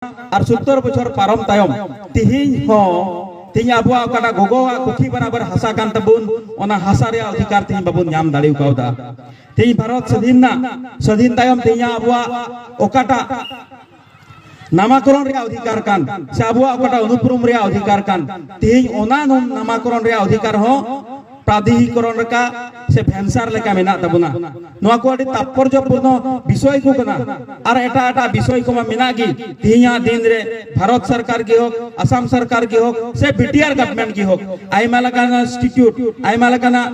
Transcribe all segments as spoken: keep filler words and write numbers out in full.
ᱟᱨ ᱥᱳᱛᱛᱳᱨ ᱵᱚᱪᱷᱚᱨ ᱯᱟᱨᱚᱢ ᱛᱟᱭᱚᱢ ᱛᱤᱦᱤᱧ ᱦᱚᱸ ᱛᱤᱦᱤᱧ ᱟᱵᱚᱣᱟᱜ ᱚᱠᱟᱴᱟᱜ ᱜᱚᱜᱚᱣᱟᱜ ᱠᱩᱠᱷᱤ ᱵᱟᱨᱟᱵᱟᱨ ᱦᱟᱥᱟ ᱠᱟᱱ ᱛᱟᱵᱚᱱ, ᱚᱱᱟ ᱦᱟᱥᱟ ᱨᱮᱭᱟᱜ ᱚᱫᱷᱤᱠᱟᱨ ᱛᱤᱦᱤᱧ ᱵᱟᱵᱚᱱ ᱧᱟᱢ ᱫᱟᱲᱮ ᱠᱟᱣᱫᱟ᱾ ᱛᱤᱦᱤᱧ ᱵᱷᱟᱨᱚᱛ ᱥᱟᱹᱫᱷᱤᱱ ᱱᱟ, ᱥᱟᱹᱫᱷᱤᱱ ᱛᱟᱭᱚᱢ ᱛᱤᱦᱤᱧ ᱟᱵᱚᱣᱟᱜ ᱚᱠᱟᱴᱟᱜ ᱱᱟᱢᱟᱠᱚᱨᱚᱱ ᱨᱮᱭᱟᱜ ᱚᱫᱷᱤᱠᱟᱨ ᱠᱟᱱ ᱥᱮ ᱟᱵᱚᱣᱟᱜ ᱚᱠᱟᱴᱟᱜ ᱩᱱᱩᱯᱨᱩᱢ ᱨᱮᱭᱟᱜ ᱚᱫᱷᱤᱠᱟᱨ ᱠᱟᱱ, ᱛᱤᱦᱤᱧ ᱚᱱᱟ ᱱᱚ-, ᱱᱟᱢᱟᱠᱚᱨᱚᱱ ᱨᱮᱭᱟᱜ ᱚᱫᱷᱤᱠᱟᱨ ᱦᱚᱸ ᱯᱨᱟᱫᱷᱤᱠᱚᱨᱚᱱ ᱞᱮᱠᱟ ᱥᱮ ᱵᱷᱮᱱᱥᱟᱨ ᱞᱮᱠᱟ ᱢᱮᱱᱟᱜ ᱛᱟᱵᱚᱱᱟ᱾ ᱱᱚᱣᱟ ᱠᱚ ᱟᱹᱰᱤ ᱛᱟᱯᱚᱨᱡᱚᱯᱩᱨᱱᱚ ᱵᱤᱥᱚᱭ ᱠᱚ ᱠᱟᱱᱟ᱾ ᱟᱨ ᱮᱴᱟᱜ ᱮᱴᱟᱜ ᱵᱤᱥᱚᱭ ᱠᱚᱢᱟ ᱢᱮᱱᱟᱜ ᱜᱮ᱾ ᱛᱤᱦᱤᱧᱟᱜ ᱫᱤᱱ ᱨᱮ ᱵᱷᱟᱨᱚᱛ ᱥᱚᱨᱠᱟᱨ ᱜᱮ ᱦᱳᱠ, ᱟᱥᱟᱢ ᱥᱚᱨᱠᱟᱨ ᱜᱮ ᱦᱳᱠ, ᱥᱮ ᱵᱤᱴᱤᱟᱨ ᱜᱚᱵᱷᱚᱨᱱᱢᱮᱱᱴ ᱜᱮ ᱦᱳᱠ, ᱟᱭᱢᱟ ᱞᱮᱠᱟᱱᱟᱜ ᱤᱱᱥᱴᱤᱴᱤᱭᱩᱴ, ᱟᱭᱢᱟ ᱞᱮᱠᱟᱱᱟᱜ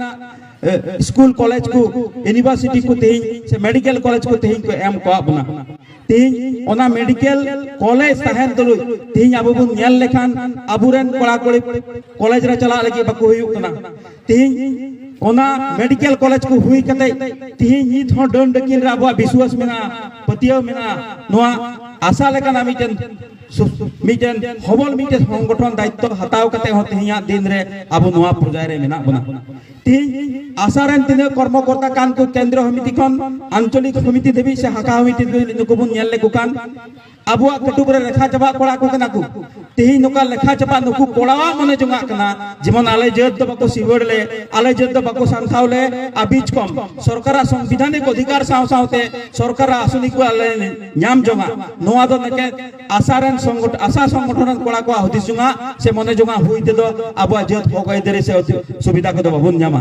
ᱮ, ᱥᱠᱩᱞ, ᱠᱚᱞᱮᱡᱽ ᱠᱚ, ᱤᱭᱩᱱᱤᱵᱷᱟᱨᱥᱤᱴᱤ ᱠᱚ ᱛᱮᱦᱮᱧ ᱥᱮ ᱢᱮᱰᱤᱠᱮᱞ ᱠᱚᱞᱮᱡᱽ ᱠᱚ ᱛᱮᱦᱮᱧ ᱠᱚ ᱮᱢ ᱠᱚᱣᱟᱜ ᱵᱚᱱᱟ᱾ ᱛᱮᱦᱮᱧ ᱚᱱᱟ ᱢᱮᱰᱤᱠᱮᱞ ᱠᱚᱞᱮᱡᱽ ᱛᱟᱦᱮᱱ ᱛᱩᱞᱩᱡ ᱛᱮᱦᱮᱧ ᱟᱵᱚ ᱵᱚᱱ ᱧᱮᱞ ᱞᱮᱠᱷᱟᱱ ᱟᱵᱚᱨᱮᱱ ᱠᱚᱲᱟ ᱠᱩᱲᱤ ᱠᱚᱞᱮᱡᱽ ᱨᱮ ᱪᱟᱞᱟᱜ ᱞᱟᱹᱜᱤᱫ ᱵᱟᱠᱚ ᱦᱩᱭᱩᱜ ᱠᱟᱱᱟ᱾ ᱛᱮᱦᱮᱧ ᱚᱱᱟ ᱢᱮᱰᱤᱠᱮᱞ ᱠᱚᱞᱮᱡᱽ ᱠᱚ ᱦᱩᱭ ᱠᱟᱛᱮ ᱛᱮᱦᱮᱧ ᱱᱤᱛ ᱦᱚᱸ ᱰᱟᱹᱱ ᱰᱟᱹᱠᱤᱱ ᱨᱮ ᱟᱵᱚᱣᱟᱜ ᱵᱤᱥᱣᱟᱥ ᱢᱮᱱᱟᱜᱼᱟ, ᱯᱟᱹᱛᱭᱟᱹᱣ ᱢᱮᱱᱟᱜᱼᱟ᱾ ᱱᱚᱣᱟ ᱟᱥᱟ ᱞᱮᱠᱟᱱᱟᱜ ᱢᱤᱫᱴᱮᱱ ᱥᱩ-, ᱢᱤᱫᱴᱮᱱ ᱦᱚᱵᱚᱞ ᱢᱤᱫᱴᱮᱱ ᱥᱚᱝᱜᱚᱴᱷᱚᱱ ᱫᱟᱭᱤᱛᱛᱚ ᱦᱟᱛᱟᱣ ᱠᱟᱛᱮ ᱦᱚᱸ ᱛᱮᱦᱮᱧᱟᱜ ᱫᱤᱱ ᱨᱮ ᱟᱵᱚ ᱱᱚᱣᱟ ᱯᱚᱨᱡᱟᱭ ᱨᱮ ᱢᱮᱱᱟᱜ ᱵᱚᱱᱟ᱾ ᱛᱮᱦᱮᱧ ᱟᱥᱟ ᱨᱮᱱ ᱛᱤᱱᱟᱹᱜ ᱠᱚᱨᱢᱚᱠᱚᱨᱛᱟ ᱠᱟᱱ ᱠᱚ ᱠᱮᱱᱫᱨᱚ ᱥᱚᱢᱤᱛᱤ ᱠᱷᱚᱱ ᱟᱧᱪᱚᱞᱤᱠ ᱥᱚᱢᱤᱛᱤ ᱫᱷᱟᱹᱵᱤᱡ ᱥᱮ ᱦᱟᱠᱟ ᱥᱚᱢᱤᱛᱤ ᱫᱷᱟᱹᱵᱤᱡ ᱱᱩᱠᱩ ᱵᱚᱱ ᱧᱮᱞ ᱞᱮᱠᱚ ᱠᱟᱱ, ᱟᱵᱚᱣᱟᱜ ᱠᱟᱹᱴᱩᱵ ᱨᱮ ᱞᱮᱠᱷᱟ ᱪᱟᱵᱟᱜ ᱠᱚᱲᱟ ᱠᱚ ᱠᱟᱱᱟ ᱠᱚ᱾ ᱛᱮᱦᱮᱧ ᱱᱚᱝᱠᱟ ᱞᱮᱠᱷᱟ ᱪᱟᱵᱟᱜ ᱱᱩᱠᱩ ᱠᱚᱲᱟᱣᱟᱜ ᱢᱚᱱᱮ ᱡᱚᱝᱟᱜ ᱠᱟᱱᱟ, ᱡᱮᱢᱚᱱ ᱟᱞᱮ ᱡᱟᱹᱛ ᱫᱚ ᱵᱟᱠᱚ ᱥᱤᱵᱟᱹᱲ ᱞᱮ, ᱟᱞᱮ ᱡᱟᱹᱛ ᱫᱚ ᱵᱟᱠᱚ ᱥᱟᱱᱛᱟᱣ ᱞᱮ, ᱟᱵᱤᱡ ᱠᱚᱢ ᱥᱚᱨᱠᱟᱨᱟᱜ ᱥᱚᱝᱵᱤᱫᱷᱟᱱᱤᱠ ᱚᱫᱷᱤᱠᱟᱨ ᱥᱟᱶ ᱥᱟᱶᱛᱮ ᱥᱚᱨᱠᱟᱨᱟᱜ ᱟᱥᱚᱱᱤ ᱠᱚ ᱟᱞᱮ ᱧᱟᱢ ᱡᱚᱝᱟ᱾ ᱱᱚᱣᱟ ᱫᱚ ᱱᱮᱠᱮ ᱟᱥᱟ ᱨᱮᱱ ᱥᱚᱝᱜᱚᱴ-, ᱟᱥᱟ ᱥᱚᱝᱜᱚᱴᱷᱚᱱ ᱨᱮᱱ ᱠᱚᱲᱟ ᱠᱚᱣᱟᱜ ᱦᱩᱫᱤᱥ ᱡᱚᱝᱟ ᱥᱮ ᱢᱚᱱᱮ ᱡᱚᱝᱟ ᱦᱩᱭ ᱛᱮᱫᱚ ᱟᱵᱚᱣᱟᱜ ᱡᱟᱹᱛ ᱦᱚᱠ ᱟᱹᱭᱫᱟᱹᱨᱤ ᱥᱮ ᱥᱩᱵᱤᱫᱷᱟ ᱠᱚᱫᱚ ᱵᱟᱵᱚᱱ ᱧᱟᱢᱟ᱾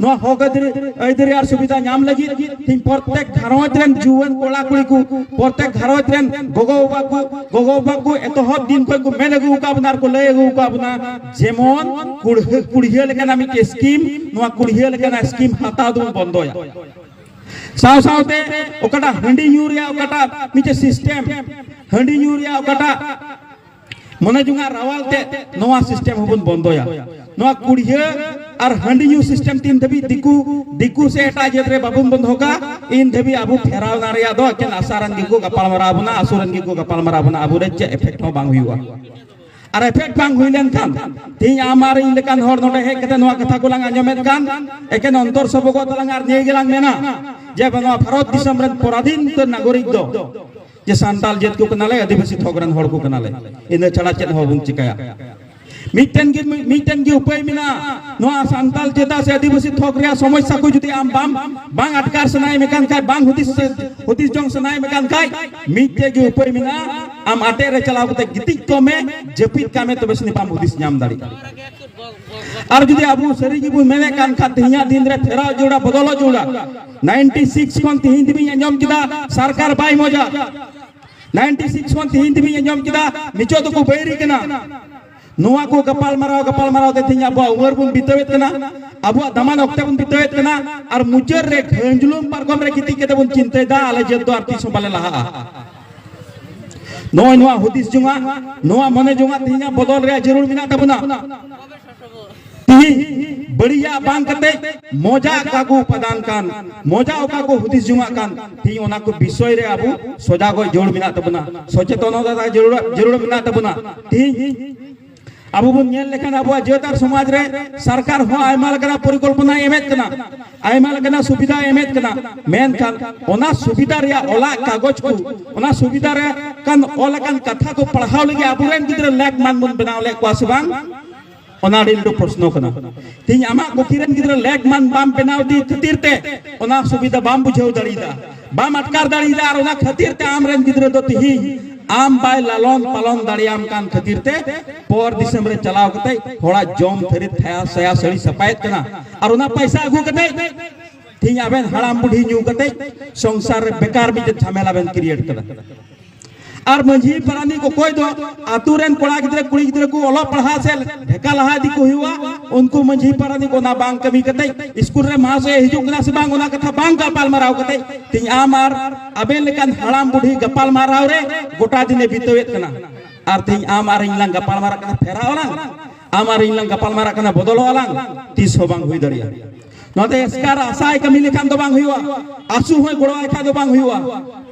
ᱱᱚᱣᱟ ᱦᱚᱠ ᱟᱹᱭᱫᱟᱹᱨᱤ, ᱟᱹᱭᱫᱟᱹᱨᱤ ᱟᱨ ᱥᱩᱵᱤᱫᱷᱟ ᱧᱟᱢ ᱞᱟᱹᱜᱤᱫ ᱛᱮᱦᱮᱧ ᱯᱨᱚᱛᱮᱠ ᱜᱷᱟᱨᱚᱸᱡᱽ ᱨᱮᱱ ᱡᱩᱣᱟᱹᱱ ᱠᱚᱲᱟ ᱠᱩᱲᱤ ᱠᱚ, ᱯᱨᱚᱛᱮᱠ ᱜᱷᱟᱨᱚᱸᱡᱽ ᱨᱮᱱ ᱜᱚᱜᱚ ᱵᱟᱵᱟ ᱠᱚ, ᱜᱚᱜᱚ ᱵᱟᱵᱟ ᱠᱚ ᱮᱛᱚᱦᱚᱵ ᱫᱤᱱ ᱠᱷᱚᱱ ᱠᱚ ᱢᱮᱱ ᱟᱹᱜᱩ ᱟᱠᱟᱫ ᱵᱚᱱᱟ ᱟᱨ ᱠᱚ ᱞᱟᱹᱭ ᱟᱹᱜᱩ ᱟᱠᱟᱫ ᱵᱚᱱᱟ, ᱡᱮᱢᱚᱱ ᱠᱩᱲᱦᱟᱹ, ᱠᱩᱲᱦᱟᱹ ᱞᱮᱠᱟᱱᱟᱜ ᱢᱤᱫᱴᱮᱱ ᱥᱠᱤᱢ, ᱱᱚᱣᱟ ᱠᱩᱲᱦᱟᱹ ᱞᱮᱠᱟᱱᱟᱜ ᱥᱠᱤᱢ ᱦᱟᱛᱟᱣ ᱫᱚᱵᱚᱱ ᱵᱚᱱᱫᱚᱭᱟ᱾ ᱥᱟᱶ ᱥᱟᱶᱛᱮ ᱚᱠᱟᱴᱟᱜ ᱦᱟᱺᱰᱤ ᱧᱩ ᱨᱮᱭᱟᱜ ᱚᱠᱟᱴᱟᱜ ᱢᱤᱫᱴᱮᱱ ᱥᱤᱥᱴᱮᱢ, ᱦᱟᱺᱰᱤ ᱧᱩ ᱨᱮᱭᱟᱜ ᱚᱠᱟᱴᱟᱜ ᱢᱚᱱᱮ ᱡᱚᱝᱟᱜ ᱨᱟᱣᱟᱞ ᱛᱮ, ᱱᱚᱣᱟ ᱥᱤᱥᱴᱮᱢ ᱦᱚᱸᱵᱚᱱ ᱵᱚᱱᱫᱚᱭᱟ᱾ ᱱᱚᱣᱟ ᱠᱩᱲᱦᱟᱹ ᱟᱨ ᱦᱟᱺᱰᱤ ᱧᱩ ᱥᱤᱥᱴᱮᱢ ᱛᱤᱱ ᱫᱷᱟᱹᱵᱤᱡ ᱫᱤᱠᱩ, ᱫᱤᱠᱩ ᱥᱮ ᱮᱴᱟᱜ ᱡᱟᱹᱛ ᱨᱮ ᱵᱟᱵᱚᱱ ᱵᱚᱱᱫᱚ ᱠᱟᱜ, ᱤᱱ ᱫᱷᱟᱹᱵᱤᱡ ᱟᱵᱚ ᱯᱷᱮᱨᱟᱣ ᱚᱱᱟ ᱨᱮᱭᱟᱜ ᱫᱚ ᱮᱠᱮᱱ ᱟᱥᱟ ᱨᱮᱱ ᱜᱮᱠᱚ ᱜᱟᱯᱟᱞ ᱢᱟᱨᱟᱣ ᱵᱚᱱᱟ, ᱟᱥᱩ ᱨᱮᱱ ᱜᱮᱠᱚ ᱜᱟᱯᱟᱞ ᱢᱟᱨᱟᱣ ᱵᱚᱱᱟ, ᱟᱵᱚ ᱨᱮ ᱪᱮᱫ ᱮᱯᱷᱮᱠᱴ ᱦᱚᱸ ᱵᱟᱝ ᱦᱩᱭᱩᱜᱼᱟ᱾ ᱟᱨ ᱮᱯᱷᱮᱠᱴ ᱵᱟᱝ ᱦᱩᱭ ᱞᱮᱱᱠᱷᱟᱱ ᱛᱮᱦᱤᱧ ᱟᱢ ᱟᱨ ᱤᱧ ᱞᱮᱠᱟᱱ ᱦᱚᱲ ᱱᱚᱰᱮ ᱦᱮᱡ ᱠᱟᱛᱮ ᱱᱚᱣᱟ ᱠᱟᱛᱷᱟ ᱠᱚ ᱞᱟᱝ ᱟᱸᱡᱚᱢᱮᱫ ᱠᱟᱱ, ᱮᱠᱮᱱ ᱚᱱᱛᱚᱨ ᱥᱚᱵᱚᱜᱚᱜ ᱛᱟᱞᱟᱝ ᱟᱨ ᱱᱤᱭᱟᱹ ᱜᱮᱞᱟᱝ ᱢᱮᱱᱟ ᱡᱮ ᱱᱚᱣᱟ ᱵᱷᱟᱨᱚᱛ ᱫᱤᱥᱚᱢ ᱨᱮᱱ ᱯᱚᱨᱟᱫᱷᱤᱱ ᱩᱛᱟᱹᱨ ᱱᱟᱜᱚᱨᱤᱠ ᱫᱚ ᱡᱮ ᱥᱟᱱᱛᱟᱞ ᱡᱟᱹᱛ ᱠᱚ ᱠᱟᱱᱟᱞᱮ, ᱟᱹᱫᱤᱵᱟᱹᱥᱤ ᱛᱷᱚᱠ ᱨᱮᱱ ᱦᱚᱲ ᱠᱚ ᱠᱟᱱᱟᱞᱮ, ᱤᱱᱟᱹ ᱪᱷᱟᱲᱟ ᱪᱮᱫ ᱦᱚᱸ ᱵᱟᱵᱚᱱ ᱪᱤᱠᱟᱹᱭᱟ᱾ ᱢᱤᱫᱴᱮᱱ ᱜᱮ, ᱢᱤᱫᱴᱮᱱ ᱜᱮ ᱩᱯᱟᱹᱭ ᱢᱮᱱᱟᱜᱼᱟ, ᱱᱚᱣᱟ ᱥᱟᱱᱛᱟᱞ ᱡᱟᱹᱛ ᱥᱮ ᱟᱹᱫᱤᱵᱟᱹᱥᱤ ᱛᱷᱚᱠ ᱨᱮᱭᱟᱜ ᱥᱚᱢᱚᱥᱥᱟ ᱠᱚ ᱡᱩᱫᱤ ᱟᱢ ᱵᱟᱢ, ᱵᱟᱝ ᱟᱴᱠᱟᱨ ᱥᱟᱱᱟᱭᱮᱫ ᱢᱮ ᱠᱟᱱ ᱠᱷᱟᱡ, ᱵᱟᱝ ᱦᱩᱫᱤᱥ, ᱦᱩᱫᱤᱥ ᱡᱚᱝ ᱥᱟᱱᱟᱭᱮᱫ ᱢᱮ ᱠᱟᱱ ᱠᱷᱟᱡ, ᱢᱤᱫᱴᱮᱡ ᱜᱮ ᱩᱯᱟᱹᱭ ᱢᱮᱱᱟᱜᱼᱟ, ᱟᱢ ᱟᱴᱮᱫ ᱨᱮ ᱪᱟᱞᱟᱣ ᱠᱟᱛᱮ ᱜᱤᱛᱤᱡ ᱠᱚᱜ ᱢᱮ, ᱡᱟᱹᱯᱤᱫ ᱠᱟᱜ ᱢᱮ, ᱛᱚᱵᱮ ᱥᱮ ᱵᱟᱢ ᱦᱩᱫᱤᱥ ᱧᱟᱢ ᱫᱟᱲᱮᱭᱟᱜᱼᱟ᱾ ᱟᱨ ᱡᱩᱫᱤ ᱟᱵᱚ ᱥᱟᱹᱨᱤ ᱜᱮᱵᱚᱱ ᱢᱮᱱᱮᱫ ᱠᱟᱱ ᱠᱷᱟᱱ, ᱛᱮᱦᱮᱧᱟᱜ ᱫᱤᱱ ᱨᱮ ᱯᱷᱮᱨᱟᱣ ᱡᱟᱹᱨᱩᱲᱟ, ᱵᱚᱫᱚᱞᱚᱜ ᱡᱟᱹᱨᱩᱲᱟ᱾ ᱱᱟᱭᱤᱱᱴᱤ ᱥᱤᱠᱥ ᱠᱷᱚᱱ ᱛᱮᱦᱮᱧ ᱫᱷᱟᱹᱵᱤᱡ ᱟᱸᱡᱚᱢ ᱠᱮᱫᱟ, ᱥᱚᱨᱠᱟᱨ ᱵᱟᱭ ᱢᱚᱡᱟ᱾ ᱱᱟᱭᱤᱱᱴᱤ ᱥᱤᱠᱥ ᱠᱷᱚᱱ ᱛᱮᱦᱮᱧ ᱫᱷᱟᱹᱵᱤᱡ ᱟᱸᱡᱚᱢ ᱠᱮᱫᱟ, ᱱᱤᱛᱚᱜ ᱫᱚᱠᱚ ᱵᱟᱹᱭᱨᱤ ᱠᱟᱱᱟ᱾ ᱱᱚᱣᱟ ᱠᱚ ᱜᱟᱯᱟᱞ ᱢᱟᱨᱟᱣ, ᱜᱟᱯᱟᱞ ᱢᱟᱨᱟᱣ ᱛᱮ ᱛᱮᱦᱮᱧ ᱟᱵᱚᱣᱟᱜ ᱩᱢᱮᱨ ᱵᱚᱱ ᱵᱤᱛᱟᱹᱣᱮᱫ ᱠᱟᱱᱟ, ᱟᱵᱚᱣᱟᱜ ᱫᱟᱢᱟᱱ ᱚᱠᱛᱮ ᱵᱚᱱ ᱵᱤᱛᱟᱹᱣᱮᱫ ᱠᱟᱱᱟ, ᱟᱨ ᱢᱩᱪᱟᱹᱫ ᱨᱮ ᱠᱷᱟᱹᱧᱡᱞᱩᱢ ᱯᱟᱨᱠᱚᱢ ᱨᱮ ᱜᱤᱛᱤᱡ ᱠᱟᱛᱮ ᱵᱚᱱ ᱪᱤᱱᱛᱟᱹᱭᱮᱫᱟ, ᱟᱞᱮ ᱡᱟᱹᱛ ᱫᱚ ᱟᱨ ᱛᱤᱥ ᱦᱚᱸ ᱵᱟᱞᱮ ᱞᱟᱦᱟᱜᱼᱟ᱾ ᱱᱚᱜᱼᱚᱭ ᱱᱚᱣᱟ ᱦᱩᱫᱤᱥ ᱡᱚᱝᱟᱜ, ᱱᱚᱣᱟ ᱢᱚᱱᱮ ᱡᱚᱝᱟᱜ ᱛᱮᱦᱮᱧᱟᱜ ᱵᱚᱫᱚᱞ ᱨᱮᱭᱟᱜ ᱡᱟᱹᱨᱩᱲ ᱢᱮᱱᱟᱜ ᱛᱟᱵᱚᱱᱟ᱾ ᱛᱤᱦᱤᱧ ᱵᱟᱹᱲᱤᱡᱟᱜ ᱵᱟᱝ ᱠᱟᱛᱮ ᱢᱚᱡᱟ ᱚᱠᱟ ᱠᱚ ᱩᱯᱟᱫᱟᱱ ᱠᱟᱱ, ᱢᱚᱡᱟ ᱚᱠᱟ ᱠᱚ ᱦᱩᱫᱤᱥ ᱡᱚᱝᱟᱜ ᱠᱟᱱ, ᱛᱤᱦᱤᱧ ᱚᱱᱟ ᱠᱚ ᱵᱤᱥᱚᱭ ᱨᱮ ᱟᱵᱚ ᱥᱚᱡᱟᱜᱚᱜ ᱡᱟᱹᱨᱩᱲ ᱢᱮᱱᱟᱜ ᱛᱟᱵᱚᱱᱟ, ᱥᱚᱪᱮᱛᱚᱱᱚᱛᱟ ᱡᱟᱹᱨᱩᱲ, ᱡᱟᱹᱨᱩᱲ ᱢᱮᱱᱟᱜ ᱛᱟᱵᱚᱱᱟ᱾ ᱛᱤᱦᱤᱧ ᱟᱵᱚ ᱵᱚᱱ ᱧᱮᱞ ᱞᱮᱠᱷᱟᱱ ᱟᱵᱚᱣᱟᱜ ᱡᱟᱹᱛ ᱟᱨ ᱥᱚᱢᱟᱡᱽ ᱨᱮ ᱥᱚᱨᱠᱟᱨ ᱦᱚᱸ ᱟᱭᱢᱟ ᱞᱮᱠᱟᱱᱟᱜ ᱯᱚᱨᱤᱠᱚᱞᱯᱚᱱᱟᱭ ᱮᱢᱮᱫ ᱠᱟᱱᱟ, ᱟᱭᱢᱟ ᱞᱮᱠᱟᱱᱟᱜ ᱥᱩᱵᱤᱫᱷᱟᱭ ᱮᱢᱮᱫ ᱠᱟᱱᱟ, ᱢᱮᱱᱠᱷᱟᱱ ᱚᱱᱟ ᱥᱩᱵᱤᱫᱷᱟ ᱨᱮᱭᱟᱜ ᱚᱞᱟᱜ ᱠᱟᱜᱚᱡᱽ ᱠᱚ, ᱚᱱᱟ ᱥᱩᱵᱤᱫᱷᱟ ᱨᱮ ᱠᱟᱱ ᱚᱞ ᱟᱠᱟᱱ ᱠᱟᱛᱷᱟ ᱠᱚ ᱯᱟᱲᱦᱟᱣ ᱞᱟᱹᱜᱤᱫ ᱟᱵᱚᱨᱮᱱ ᱜᱤᱫᱽᱨᱟᱹ ᱞᱮᱠ ᱢᱟᱱ ᱵᱚᱱ ᱵᱮᱱᱟᱣ ᱞᱮᱫ ᱠᱚᱣᱟ ᱥᱮ ᱵᱟᱝ? ᱚᱱᱟ ᱟᱹᱰᱤ ᱞᱟᱹᱴᱩ ᱯᱨᱚᱥᱱᱚ ᱠᱟᱱᱟ᱾ ᱛᱮᱦᱮᱧ ᱟᱢᱟᱜ ᱯᱩᱛᱷᱤ ᱨᱮᱱ ᱜᱤᱫᱽᱨᱟᱹ ᱞᱮᱠ ᱢᱟᱱ ᱵᱟᱢ ᱵᱮᱱᱟᱣ ᱤᱫᱤ ᱠᱷᱟᱹᱛᱤᱨ ᱛᱮ ᱚᱱᱟ ᱥᱩᱵᱤᱫᱷᱟ ᱵᱟᱢ ᱵᱩᱡᱷᱟᱹᱣ ᱫᱟᱲᱮᱭᱟᱫᱟ, ᱵᱟᱢ ᱟᱴᱠᱟᱨ ᱫᱟᱲᱮᱭᱟᱫᱟ, ᱟᱨ ᱚᱱᱟ ᱠᱷᱟᱹᱛᱤᱨ ᱛᱮ ᱟᱢ ᱨᱮᱱ ᱜᱤᱫᱽᱨᱟᱹ ᱫᱚ ᱛᱮᱦᱮᱧ ᱟᱢ ᱵᱟᱭ ᱞᱟᱞᱚᱱ ᱯᱟᱞᱚᱱ ᱫᱟᱲᱮᱭᱟᱢ ᱠᱟᱱ ᱠᱷᱟᱹᱛᱤᱨ ᱛᱮ ᱯᱚᱨ ᱫᱤᱥᱚᱢ ᱨᱮ ᱪᱟᱞᱟᱣ ᱠᱟᱛᱮ ᱦᱚᱲᱟᱜ ᱡᱚᱢ ᱛᱷᱟᱹᱨᱤ ᱛᱷᱟᱭᱟ ᱥᱟᱭᱟ ᱥᱟᱹᱲᱤ ᱥᱟᱯᱟᱭᱮᱫ ᱠᱟᱱᱟ, ᱟᱨ ᱚᱱᱟ ᱯᱟᱭᱥᱟ ᱟᱹᱜᱩ ᱠᱟᱛᱮ ᱛᱮᱦᱮᱧ ᱟᱵᱮᱱ ᱦᱟᱲᱟᱢ ᱵᱩᱰᱷᱤ ᱧᱩ ᱠᱟᱛᱮ ᱥᱚᱝᱥᱟᱨ ᱨᱮ ᱵᱮᱠᱟᱨ ᱢᱤᱫᱴᱮᱱ ᱡᱷᱟᱢᱮᱞᱟ ᱵᱮᱱ ᱠᱨᱤᱭᱮᱴ ᱠᱟᱫᱟ᱾ ᱟᱨ ᱢᱟᱹᱡᱷᱤ ᱯᱟᱨᱟᱱᱤᱠ ᱚᱠᱚᱭ ᱫᱚ ᱟᱛᱳ ᱨᱮᱱ ᱠᱚᱲᱟ ᱜᱤᱫᱽᱨᱟᱹ ᱠᱩᱲᱤ ᱜᱤᱫᱽᱨᱟᱹ ᱠᱚ ᱚᱞᱚᱜ ᱯᱟᱲᱦᱟᱜ ᱥᱮᱫ ᱰᱷᱮᱠᱟ ᱞᱟᱦᱟ ᱤᱫᱤ ᱠᱚ ᱦᱩᱭᱩᱜᱼᱟ, ᱩᱱᱠᱩ ᱢᱟᱹᱡᱷᱤ ᱯᱟᱨᱟᱱᱤᱠ ᱚᱱᱟ ᱵᱟᱝ ᱠᱟᱹᱢᱤ ᱠᱟᱛᱮ ᱥᱠᱩᱞ ᱨᱮ ᱢᱟᱦᱟᱥᱚᱭ ᱦᱤᱡᱩᱜ ᱠᱟᱱᱟ ᱥᱮ ᱵᱟᱝ, ᱚᱱᱟ ᱠᱟᱛᱷᱟ ᱵᱟᱝ ᱜᱟᱯᱟᱞ ᱢᱟᱨᱟᱣ ᱠᱟᱛᱮ ᱛᱮᱦᱮᱧ ᱟᱢ ᱟᱨ ᱟᱵᱮᱱ ᱞᱮᱠᱟᱱ ᱦᱟᱲᱟᱢ ᱵᱩᱰᱷᱤ ᱜᱟᱯᱟᱞ ᱢᱟᱨᱟᱣ ᱨᱮ ᱜᱚᱴᱟ ᱫᱤᱱᱮ ᱵᱤᱛᱟᱹᱣᱮᱫ ᱠᱟᱱᱟ᱾ ᱟᱨ ᱛᱮᱦᱮᱧ ᱟᱢ ᱟᱨ ᱤᱧ ᱞᱟᱝ ᱜᱟᱯᱟᱞ ᱢᱟᱨᱟᱜ ᱠᱟᱱᱟ, ᱯᱷᱮᱨᱟᱣ ᱟᱞᱟᱝ, ᱟᱢ ᱟᱨ ᱤᱧ ᱞᱟᱝ ᱜᱟᱯᱟᱞ ᱢᱟᱨᱟᱜ ᱠᱟᱱᱟ, ᱵᱚᱫᱚᱞᱚᱜ ᱟᱞᱟᱝ, ᱛᱤᱥ ᱦᱚᱸ ᱵᱟᱝ ᱦᱩᱭ ᱫᱟᱲᱮᱭᱟᱜᱼᱟ᱾ ᱱᱚᱣᱟ ᱫᱚ ᱮᱥᱠᱟᱨ ᱟᱥᱟᱭ ᱠᱟᱹᱢᱤ ᱞᱮᱠᱷᱟᱱ ᱫᱚ ᱵᱟᱝ ᱦᱩᱭᱩᱜᱼᱟ, ᱟᱥᱩ ᱦᱚᱸᱭ ᱜᱚᱲᱚᱣᱟᱭ ᱠᱷᱟᱱ ᱫᱚ ᱵᱟᱝ ᱦᱩᱭᱩᱜᱼᱟ᱾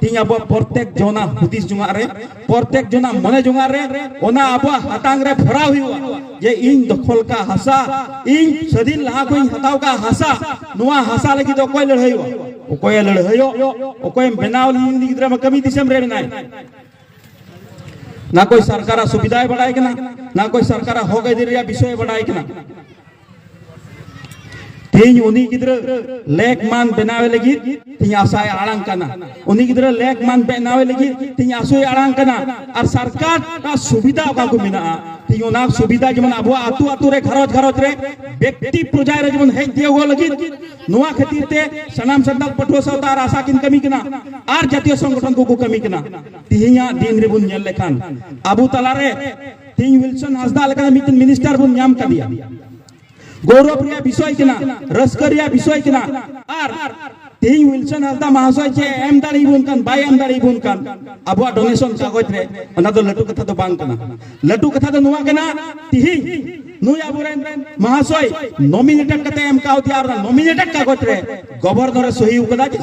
ᱛᱮᱦᱮᱧ ᱟᱵᱚᱣᱟᱜ ᱯᱨᱚᱛᱮᱠ ᱡᱚᱱᱟ ᱦᱩᱫᱤᱥ ᱡᱚᱝᱟᱜ ᱨᱮ, ᱯᱨᱚᱛᱮᱠ ᱡᱚᱱᱟ ᱢᱚᱱᱮ ᱡᱚᱝᱟᱜ ᱨᱮ ᱚᱱᱟ ᱟᱵᱚᱣᱟᱜ ᱦᱟᱛᱟᱝ ᱨᱮ ᱯᱷᱮᱨᱟᱣ ᱦᱩᱭᱩᱜᱼᱟ ᱡᱮ ᱤᱧ ᱫᱚᱠᱷᱚᱞ ᱠᱟᱜ ᱦᱟᱥᱟ, ᱤᱧ ᱥᱟᱹᱫᱷᱤᱱ ᱞᱟᱦᱟ ᱠᱷᱚᱱ ᱤᱧ ᱦᱟᱛᱟᱣ ᱠᱟᱜ ᱦᱟᱥᱟ, ᱱᱚᱣᱟ ᱦᱟᱥᱟ ᱞᱟᱹᱜᱤᱫ ᱫᱚ ᱚᱠᱚᱭ ᱞᱟᱹᱲᱦᱟᱹᱭᱚᱜᱼᱟ? ᱚᱠᱚᱭᱮ ᱞᱟᱹᱲᱦᱟᱹᱭᱚᱜ, ᱚᱠᱚᱭᱮᱢ ᱵᱮᱱᱟᱣ ᱞᱮᱱ ᱩᱱᱤ ᱜᱤᱫᱽᱨᱟᱹ ᱢᱟ ᱠᱟᱹᱢᱤ ᱫᱤᱥᱚᱢ ᱨᱮ ᱢᱮᱱᱟᱭ᱾ ᱱᱟ ᱠᱚᱭ ᱥᱚᱨᱠᱟᱨᱟᱜ ᱥᱩᱵᱤᱫᱷᱟᱭ ᱵᱟᱲᱟᱭ ᱠᱟᱱᱟ, ᱱᱟ ᱠᱚᱭ ᱥᱚᱨᱠᱟᱨᱟᱜ ᱦᱚᱠ ᱟᱹᱭᱫᱟᱹᱨᱤ ᱨᱮᱭᱟᱜ ᱵᱤᱥᱚᱭᱮ ᱵᱟᱲᱟᱭ ᱠᱟᱱᱟ᱾ ᱛᱮᱦᱮᱧ ᱩᱱᱤ ᱜᱤᱫᱽᱨᱟᱹ ᱞᱮᱠ ᱢᱟᱱ ᱵᱮᱱᱟᱣᱮ ᱞᱟᱹᱜᱤᱫ ᱛᱮᱦᱮᱧ ᱟᱥᱟᱭ ᱟᱲᱟᱝ ᱠᱟᱱᱟ᱾ ᱩᱱᱤ ᱜᱤᱫᱽᱨᱟᱹ ᱞᱮᱠ ᱢᱟᱱ ᱵᱮᱱᱟᱣᱮ ᱞᱟᱹᱜᱤᱫ ᱛᱮᱦᱮᱧ ᱟᱥᱚᱭ ᱟᱲᱟᱝ ᱠᱟᱱᱟ᱾ ᱟᱨ ᱥᱚᱨᱠᱟᱨ ᱥᱩᱵᱤᱫᱷᱟ ᱚᱠᱟ ᱠᱚ ᱢᱮᱱᱟᱜᱼᱟ, ᱛᱮᱦᱮᱧ ᱚᱱᱟ ᱥᱩᱵᱤᱫᱷᱟ ᱡᱮᱢᱚᱱ ᱟᱵᱚᱣᱟᱜ ᱟᱹᱛᱩ ᱟᱹᱛᱩ ᱨᱮ, ᱜᱷᱟᱨᱚᱸᱡᱽ ᱜᱷᱟᱨᱚᱸᱡᱽ ᱨᱮ, ᱵᱮᱠᱛᱤ ᱯᱚᱨᱡᱟᱭ ᱨᱮ ᱡᱮᱢᱚᱱ ᱦᱮᱡ ᱛᱤᱭᱳᱜᱚᱜ ᱞᱟᱹᱜᱤᱫ, ᱱᱚᱣᱟ ᱠᱷᱟᱹᱛᱤᱨ ᱛᱮ ᱥᱟᱱᱟᱢ ᱥᱟᱱᱛᱟᱲ ᱯᱟᱹᱴᱷᱩᱣᱟᱹ ᱥᱟᱶᱛᱟ ᱟᱨ ᱟᱥᱟ ᱠᱤᱱ ᱠᱟᱹᱢᱤ ᱠᱟᱱᱟ, ᱟᱨ ᱡᱟᱛᱤᱭᱚ ᱥᱚᱝᱜᱚᱴᱷᱚᱱ ᱠᱚᱠᱚ ᱠᱟᱹᱢᱤ ᱠᱟᱱᱟ᱾ ᱛᱮᱦᱮᱧᱟᱜ ᱫᱤᱱ ᱨᱮᱵᱚᱱ ᱧᱮᱞ ᱞᱮᱠᱷᱟᱱ ᱟᱵᱚ ᱛᱟᱞᱟᱨᱮ ᱛᱮᱦᱮᱧ ᱩᱭᱤᱞᱥᱚᱱ ᱦᱟᱸᱥᱫᱟ ᱞᱮᱠᱟᱱ ᱢᱤᱫᱴᱮᱱ ᱢᱤᱱᱤᱥᱴᱟᱨ ᱵᱚᱱ ᱧᱟᱢ ᱠᱟᱫᱮᱭᱟ᱾ ᱜᱚᱨᱚᱵ ᱨᱮᱭᱟᱜ ᱵᱤᱥᱚᱭ ᱠᱟᱱᱟ, ᱨᱟᱹᱥᱠᱟᱹ ᱨᱮᱭᱟᱜ ᱵᱤᱥᱚᱭ ᱠᱟᱱᱟ᱾ ᱟᱨ ᱛᱮᱦᱮᱧ ᱩᱭᱤᱞᱥᱚᱱ ᱦᱟᱸᱥᱫᱟ ᱢᱟᱦᱟᱥᱚᱭ ᱪᱮᱫ ᱮ ᱮᱢ ᱫᱟᱲᱮᱭᱟᱵᱚᱱ ᱠᱟᱱ, ᱵᱟᱭ ᱮᱢ ᱫᱟᱲᱮᱭᱟᱵᱚᱱ ᱠᱟᱱ, ᱟᱵᱚᱣᱟᱜ ᱰᱳᱱᱮᱥᱚᱱ ᱠᱟᱜᱚᱡᱽ ᱨᱮ, ᱚᱱᱟ ᱫᱚ ᱞᱟᱹᱴᱩ ᱠᱟᱛᱷᱟ ᱫᱚ ᱵᱟᱝ ᱠᱟᱱᱟ᱾ ᱞᱟᱹᱴᱩ ᱠᱟᱛᱷᱟ ᱫᱚ ᱱᱚᱣᱟ ᱠᱟᱱᱟ, ᱛᱮᱦᱮᱧ ᱱᱩᱭ ᱟᱵᱚᱨᱮᱱ ᱢᱟᱦᱟᱥᱚᱭ ᱱᱚᱢᱤᱱᱮᱴᱮᱰ ᱠᱟᱛᱮ ᱮᱢ ᱠᱟᱣᱫᱮᱭᱟ, ᱟᱨ ᱚᱱᱟ ᱱᱚᱢᱤᱱᱮᱴᱮᱰ ᱠᱟᱜᱚᱡᱽ ᱨᱮ ᱜᱚᱵᱷᱚᱨᱱᱚᱨ ᱮ ᱥᱚᱦᱤ ᱟᱠᱟᱫᱟ ᱡᱮ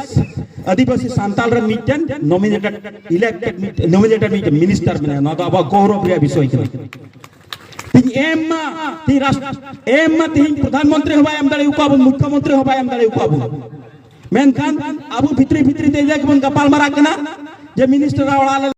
ᱟᱹᱫᱤᱵᱟᱹᱥᱤ ᱥᱟᱱᱛᱟᱲ ᱨᱮᱱ ᱢᱤᱫᱴᱮᱱ ᱱᱚᱢᱤᱱᱮᱴᱮᱰ, ᱤᱞᱮᱠᱴᱮᱰ, ᱱᱚᱢᱤᱱᱮᱴᱮᱰ ᱢᱤᱫᱴᱮᱱ ᱢᱤᱱᱤᱥᱴᱟᱨ ᱢᱮᱱᱟᱭᱟ᱾ ᱱᱚᱣᱟ ᱫᱚ ᱟᱵᱚᱣᱟᱜ ᱜᱚᱨᱚᱵ ᱨᱮᱭᱟᱜ ᱵᱤᱥᱚᱭ ᱠᱟᱱᱟ᱾ ᱛᱮᱦᱮᱧ ᱮᱢ ᱢᱟ, ᱛᱮᱦᱮᱧ ᱨᱟᱥ-, ᱮᱢ ᱢᱟ ᱛᱮᱦᱮᱧ ᱯᱨᱚᱫᱷᱟᱱ ᱢᱚᱱᱛᱨᱤ ᱦᱚᱸ ᱵᱟᱭ ᱮᱢ ᱫᱟᱲᱮ ᱟᱠᱚᱣᱟ ᱵᱚᱱ, ᱢᱩᱠᱷᱭᱚ ᱢᱚᱱᱛᱨᱤ ᱦᱚᱸ ᱵᱟᱭ ᱮᱢ ᱫᱟᱲᱮ ᱟᱠᱚᱣᱟ ᱵᱚᱱ᱾ ᱢᱮᱱᱠᱷᱟᱱ ᱟᱵᱚ ᱵᱷᱤᱛᱨᱤ ᱵᱷᱤᱛᱨᱤ ᱛᱮ ᱤᱱᱟᱹ ᱜᱮᱵᱚᱱ ᱜᱟᱯᱟᱞ ᱢᱟᱨᱟᱜ ᱠᱟᱱᱟ ᱡᱮ ᱢᱤᱱᱤᱥᱴᱟᱨ ᱚᱲᱟᱜ ᱞᱮ